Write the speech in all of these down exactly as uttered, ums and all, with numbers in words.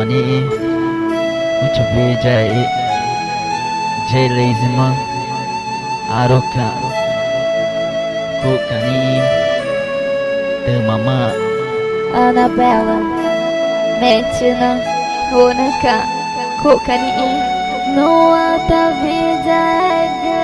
Niĩ, Mucho Vida, i Jay Lazyman, Aruca, Cuca Niĩ, Tümamaã, Anabela, Mechina, Unaca, Cuca Niĩ, Nuã ta vida ega.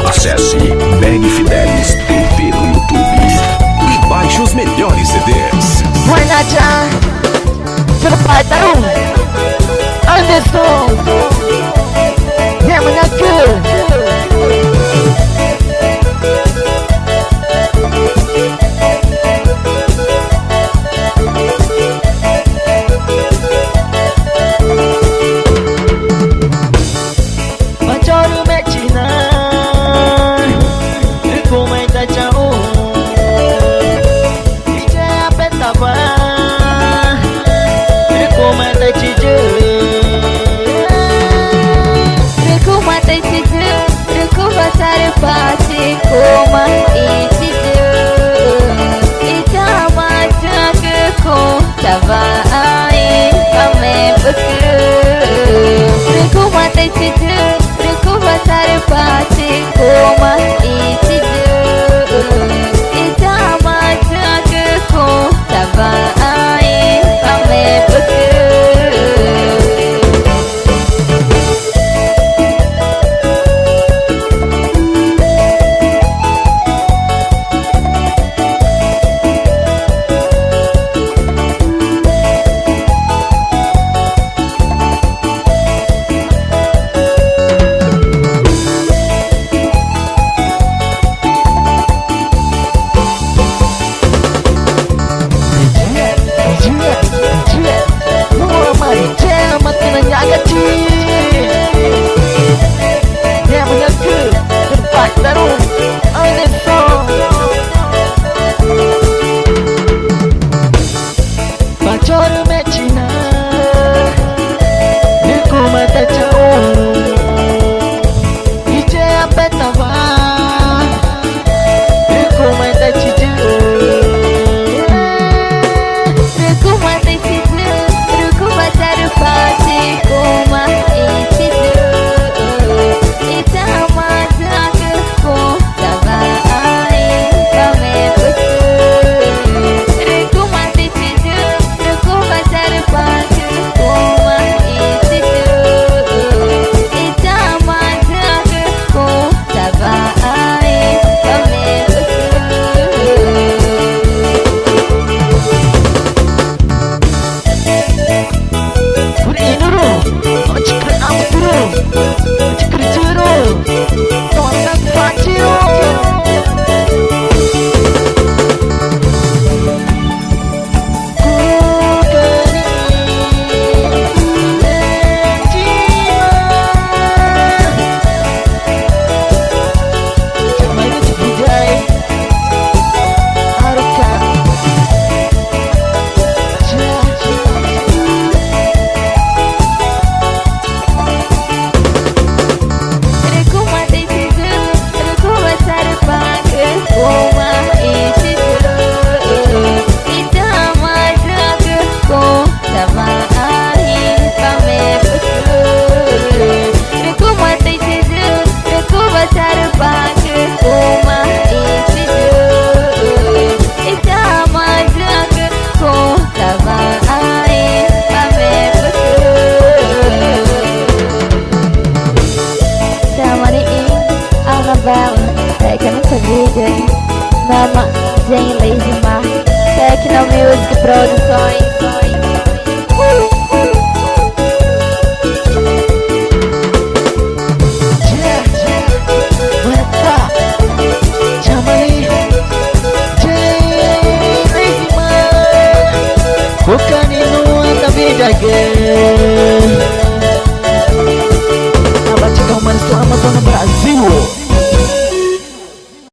Acesse Beni Fidelis T V no YouTube e baixe os melhores C Ds. Buena ya. Terpataru Anderson Nyamanakü. Bachorü Mechina, rü cuma i ta chaũ, i chea petawa, rü cuma i ta chiyü, rü cuma i ta chiyü, rü cuma charü pati, cuma i chiyü, i chama chagü cuma Tavaai pame pücü. Rü cuma i ta chiyü, rü cuma charü pati, cuma i chiyü, i chama chagü cuma Tavaai pame pücü. Bachorü Mechina, rü cuma i ta chaũ, i chea petawa, rü cuma i ta chiyü, rü cuma i ta chiyü, rü cuma charü pati, cuma i chiyü, i chama chagü cuma Tavaai pame pücü. Rü cuma i ta chiyü, rü cuma charü pati, cuma i chiyü, i chama chagü cuma Tavaai pame pücü. Purü inuru, ochikürü amuturu, ochikürü chüru, tonan patiro. Tama niĩ, Anabela, Tecno Família, Mama, Jane Leidimar, Tecno Music Produções. Cuca Niĩ, Nuã ta vida ega. Abatedomas do Amazonas, Brasil.